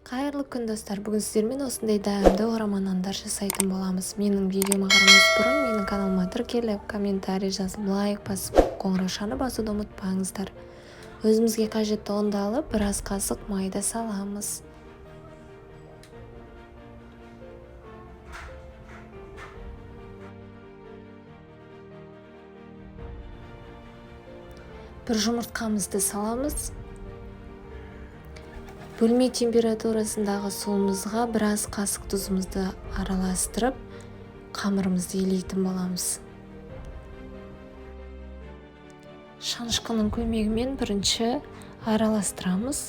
Қайырлы күн, достар! Бүгін сіздермен осындай дәмді орама нандар жасайтын боламыз. Менің видеома қарамас бұрын менің каналыма тіркеліп, комментарий жазып, лайк басып, қоңыраушаны басуды ұмытпаңыздар. Өзімізге қажетті ұнды алып, біраз қасық майды саламыз. Бір жұмыртқамызды саламыз. Бөлме температурасындағы суымызға біраз қасық тұзымызды араластырып, қамырымызды илейтін боламыз. Шанышқының көмегімен бірінші араластырамыз.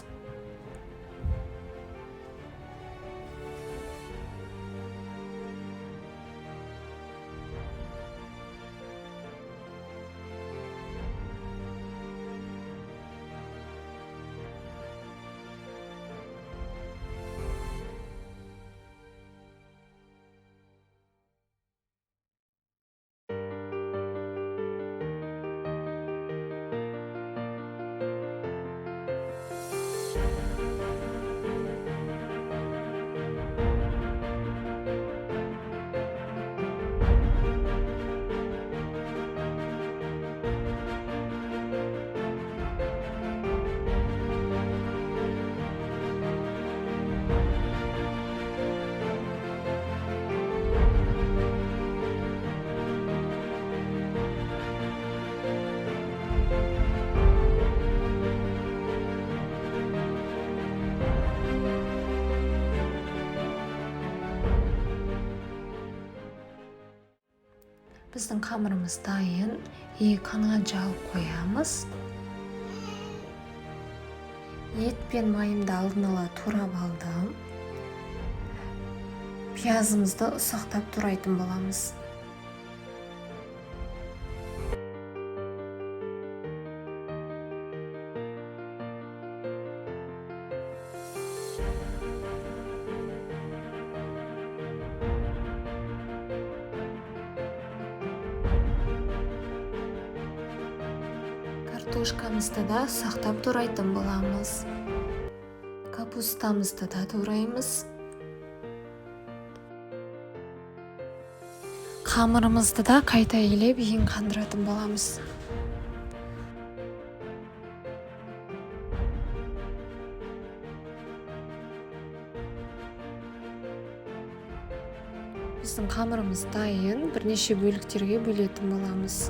Біздің қамырымыз дайын. И қанғанша алып қоямыз. Ет пен майымды алдын ала турап алдым. Пиязымызды ұсақтап турайтын боламыз. Картошкамызды да ұсақтап турайтын боламыз. Капустамызды да тураймыз. Қамырымызды да қайта илеп, ең қандыратын боламыз. Біздің қамырымыз дайын, бірнеше бөліктерге бөлетін боламыз.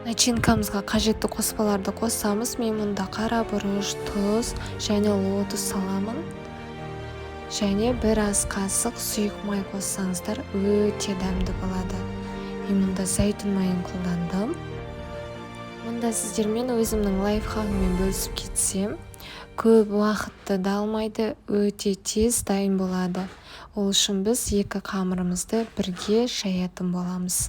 Начинкамызға қажетті қоспаларды қосамыз. Мен мұнда қара бұрыш, тұз және лотос саламын. Және біраз қасық сұйық май қоссаңыздар, өте дәмді болады. Мен мұнда зәйтүн майын қолдандым. Мұнда сіздермен өзімнің лайфхагыммен бөлісіп кетсем, көп уақытты да алмайды, өте тез дайын болады. Ол үшін біз екі қамырымызды бірге жаятын боламыз.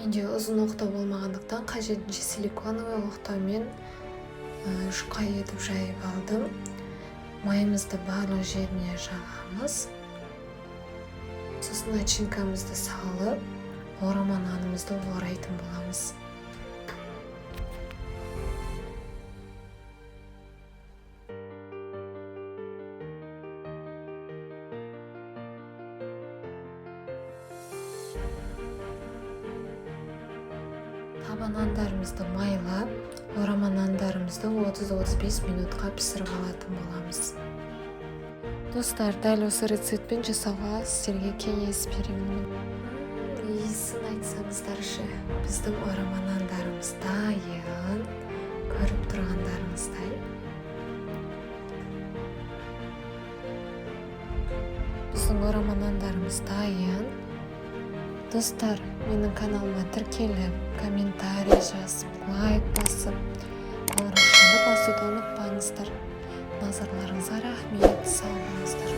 Менде ұзын оқтау болмағандықтан, қажетінше силиконовый оқтаумен жұқа етіп жайып алдым. Майымызды барлық жеріне жағамыз. Сосын начинкамызды салып, орама нанымызды орайтын боламыз. Таба нандарымызды майлап, Орама нандарымызды 30-35 минутқа пісіріп алатын боламыз. Достар, дәл осы рецептпен жасауға сіздерге кеңес беремін. Иісін айтсаңыздаршы! Біздің орама нандарымыз дайын, көріп тұрғандарыңыздай. Біздің орама нандарымыз дайын. Достар, менің каналыма тіркеліп, комментарий жазып, лайк басып, қоңыраушаны басуды ұмытпаңыздар. Назарларыңызға рахмет, сау болыңыздар.